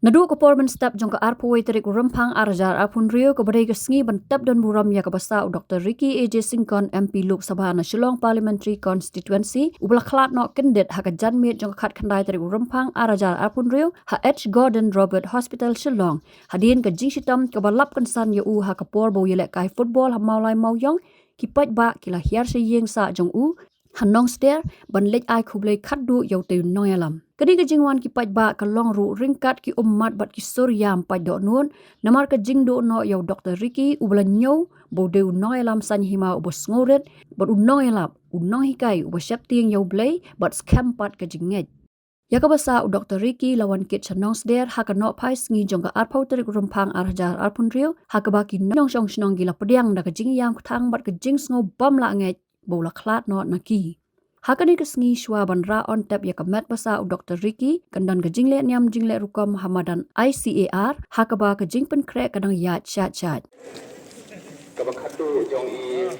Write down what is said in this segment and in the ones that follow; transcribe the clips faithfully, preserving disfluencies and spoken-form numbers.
Naduh ka por mynstep jong ka arphew tarik u Rymphang ar hajar arphew hynriew, kaba dei ka sngi ban tep don burom ïa kaba sah u Doktor Ricky A J Syngkon, M P Lok Sabha na Shillong Parliamentary Constituency, uba la khlad noh kyndit ha ka janmiet jong ka khatkhyndai tarik u Rymphang ar hajar arphew hynriew ha H Gordon Roberts Hospital Shillong, hadien ka jingshitom kaba lap kynsan ïa u ha ka por ba u ïalehkai football ha Mawlai Mawiong, ki paidbah ki la hiar sha ïing sah jong u ha Nongsder ban leit ai khublei khatduh ïa utei u nongïalam. Kane ka jingwan ki paidbah ka long ruh ryngkat ki ummat bad ki sur ïam paid dohnud, namar ka jingduh noh ïa u Doktor Ricky, uba la ñiew ba u dei u nongïalam saiñ hima uba sngewrit, bad u nongïalap, u nonghikai uba sheptieng ïa U Blei bad skhem pat ka jingngeit. Ïa kaba sah u Doktor Ricky la wan kit sha Nongsder ha ka nohphai sngi jong ka arphew tarik u Rymphang ar hajar arphew hynriew, ha kaba ki nongshong shnong ki la pdiang da ka jingïam kthang bad ka jingsngew bym lah ngeit ba u la khlad noh na ki. Ha kane ka sngi, shuwa ban rah on tep ïa ka met ba sah u Doktor Ricky, kan don ka jingleh niam jingleh rukom ha madan I C A R, ha kaba ka jingpynkhreh ka dang ïaid shait shait. Kaba khatduh jong i.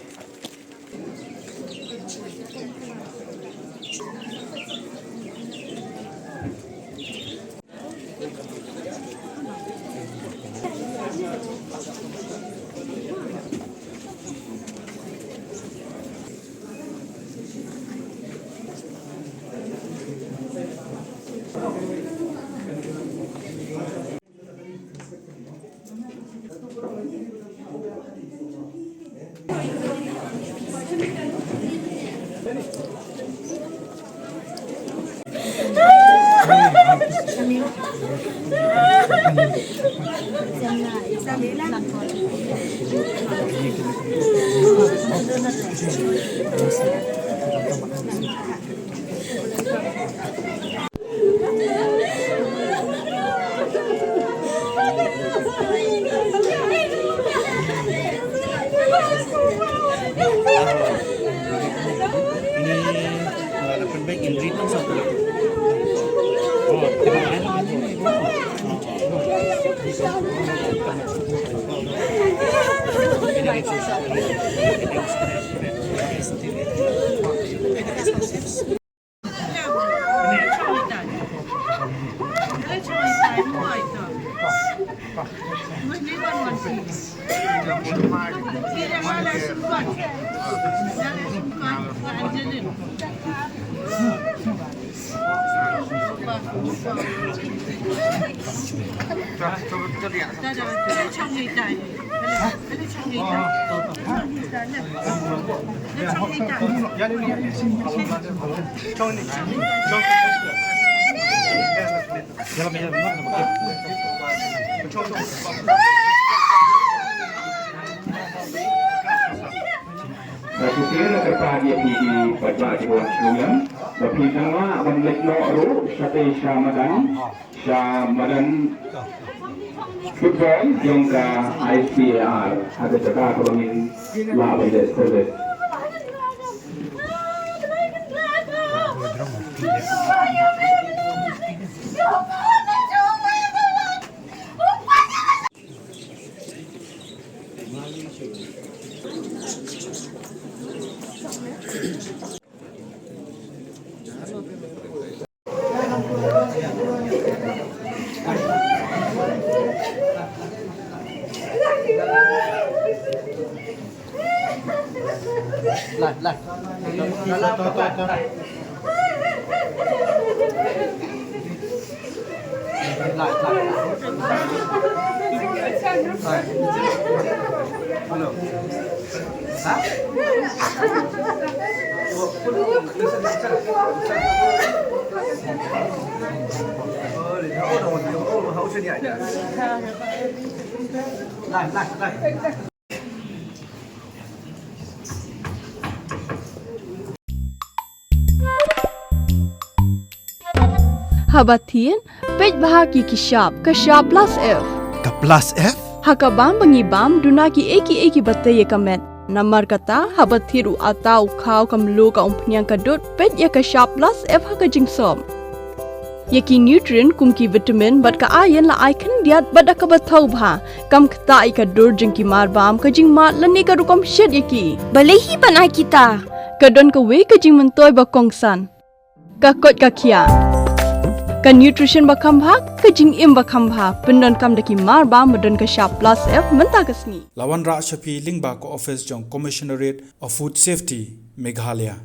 Nga khublei na ka kyrpad ïa phi ki paidbah kiba wan sha nongïalam, ba phin nang lah ban leit noh ruh shatei sha madan, sha madan football jong ka I C A R, ha ka jaka kaba ngin lah ban leit service. Haba thied, peit bha ki ki shap, ka shap plus F. Ka plus F? Ha ka bam ba ngi bam, duna ki ei ki ei kiba tei ïa ka met. Namar kata, haba thied u atta u khaw ka mluh ka umphniang ka dud, peit ïa ka shap plus F ha ka jingsop. Ïa ki nutrient kum ki vitamin bad ka iron la ai khyndiat bad da kaba thaw bha. Kam ktah ïa ka dur jong ki mar bam, ka jingmad lane ka rukom shet ïa ki. Balei hi ban ai kita? Ka don kawei ka jingmyntoi ba kongsan. Ka koit ka khiah. Ka nutrition ba kham bha, ka jingim ba kham bha, pyndonkam da ki marbam ba don ka shap plus F mynta ka sngi. La wanrah sha phi lyngba ka office jong Commissionerate of Food Safety, Meghalaya.